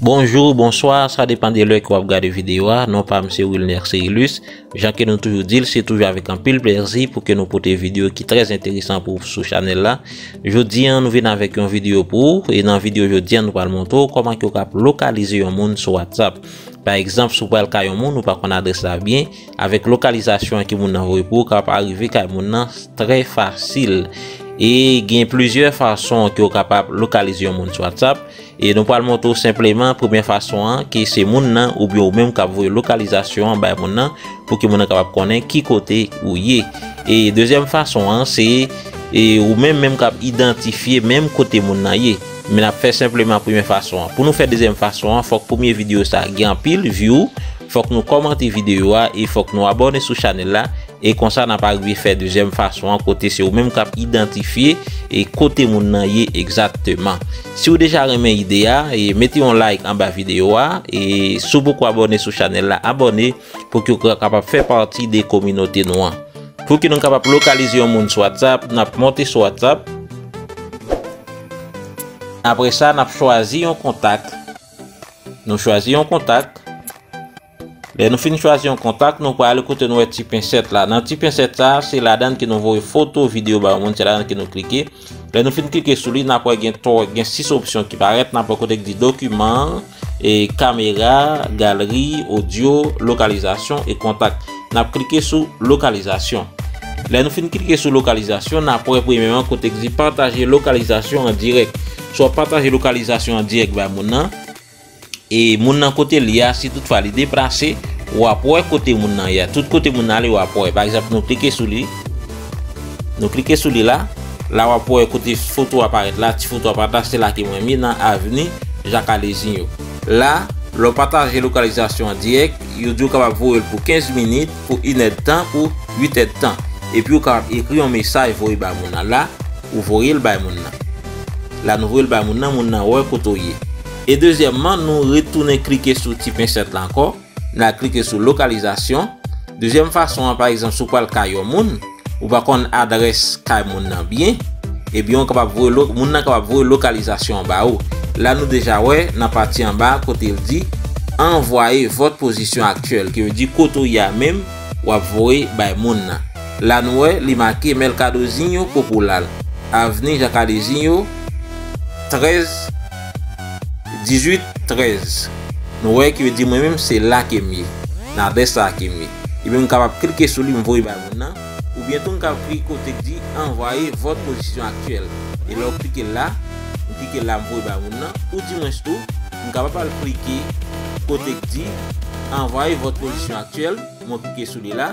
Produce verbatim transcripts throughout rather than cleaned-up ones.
Bonjou, bonswa, sa depann de lè ke w ap gade videyo a. Non pa m se Wilner Cerilus. Jan ke nou toujou di l, se toujou avèk anpil plezi pou ke nou pote videyo ki trè enteresan pou sou chanèl la. Jodi a, nou vin avèk yon videyo pou ou, e nan videyo jodi a, nou pral montre w kòman ke w kab lokalize yon moun sou WhatsApp. Pa egzanp, si w pral kay yon moun, ou pa konn adrès la byen, avèk lokalizasyon ke moun nan voye pou ou, w kab arive kay moun nan trè fasil. E gen plizyè fason ke w kapab lokalize yon moun sou WhatsApp. E nou pral montre w senpleman premyè fason an, ke se moun nan oubyen ou menm k ap voye lokalizasyon an bay moun nan, pou ke moun nan kapab konnen ki kote ou ye. E dezyèm fason an, se, e, ou menm menm k ap idantifye menm kote moun nan ye. Men n ap fè senpleman premyè fason an. Pou nou fè dezyèm fason an, fòk premye videyo sa a gen anpil view, fòk nou kòmante videyo a e fòk nou abòne sou chanèl la. E konsa n ap arive fè dezyèm fason an kote se ou menm k ap idantifye e kote moun nan ye egzakteman. Si w deja renmen ide a, e mete yon like anba videyo a, e si w poko abòne sou chanèl la, abòne pou ke w ka-, kapab fè pati de kominote nou an. Pou ke nou kapab lokalize yon moun sou WhatsApp, n ap monte sou WhatsApp. Apre sa, n ap chwazi yon kontak. Nou chwazi yon kontak. Lè nou fin chwazi yon kontak, nou prale kote nou wè ti pensèt la. Nan ti pensèt sa, se ladan l ke nou voye foto, videyo ba yon moun, se ladan l ke nou klike. Lè nou fin klike sou li, n ap wè gen twa, gen sis opsyon ki parèt. N ap wè kote k di dokiman, e kamera, galeri, odyo, lokalizasyon e kontak. N ap klike sou lokalizasyon. Lè nou fin klike sou lokalizasyon, n ap wè premyèman kote k di pataje lokalizasyon an dirèk. Si w ap pataje lokalizasyon an dirèk bay moun nan, e moun nan kote l ye a, si toutfwa li deplase, w ap wè kote moun nan ye a. Tout kote moun nan ale, w ap wè. Pa egzanp, nou klike sou li. Nou klike sou li la. La, w ap wè kote foto a parèt la, ti foto a parèt la, se la ke mwen ye nan avni Jaka Lezinyo. La, lè w pataje lokalizasyon an dirèk, yo di w kapab voye l pou kenz minit, pou inèdtan, pou uitèdtan. Epi w kapab ekri yon mesaj voye ba moun nan la. Ou voye l bay moun nan. La nou voye l bay moun nan, moun nan wè kote w ye. E dezyèmman, nou retounen klike sou ti pensèt la ankò. N a klike sou lokalizasyon. Dezyèm fason an, pa egzanp, si w pral kay yon moun, ou pa konn adrès kay moun nan byen, ebyen, ou kapab voye lo-, moun nan kapab voye lokalizasyon an ba ou. La nou deja wè, nan pati anba, kote l di, envoyer votre position actuelle, ki vle di kote w ye a menm, w ap voye bay moun nan. La nou wè, li make Mercado Zinho Popular, avni Jaka Lezinyo, trèz, dizuit trèz. Nou wè ki vle di mwen menm se la ke m ye. Nan adrès sa ke m ye. Ebyen m kapab klike sou li, m voye bay moun nan. Oubyen tou m kapab klike kote k di envoyer votre position actuelle. E lè w klike la, m klike la, m voye bay moun nan. Ou di mwen tou, m kapab al klike kote k di envoyer votre position actuelle. Mwen klike sou li la.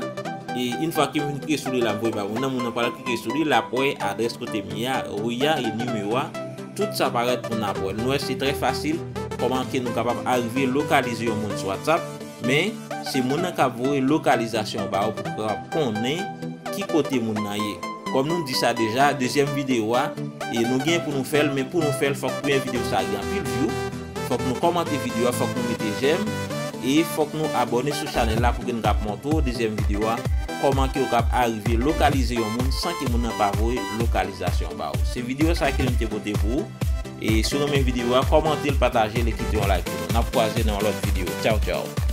E yon fwa ke m fin klike sou li la, m voye bay moun nan, moun nan pral klike sou li, l ap wè adrès kote m ye a, ri a e nimewo a. Tout sa parèt pou n ap wè. Nou wè se trè fasil kòman ke nou kapab arive lokalize yon moun sou WhatsApp, men se moun nan k ap voye lokalizasyon an ba ou pou w kapab konnen ki kote moun nan ye. Kòm nou di sa deja, dezyèm videyo a, e nou gen pou nou fè l, men pou nou fè l, fòk premyè videyo sa gen anpil view. Fòk nou kòmante videyo a, fòk nou mete j'aime, e fòk nou abòne sou chanèl la pou ke n kab montre w dezyèm videyo a, kòman ke w kab arive lokalize yon moun san ke moun nan pa voye lokalizasyon ba ou. Se videyo sa ke nou te pote pou ou. E si w renmen videyo a, kòmante l, pataje l e kite yon like pou nou. N ap kwaze nan yon lòt videyo. Tchaw, tchaw.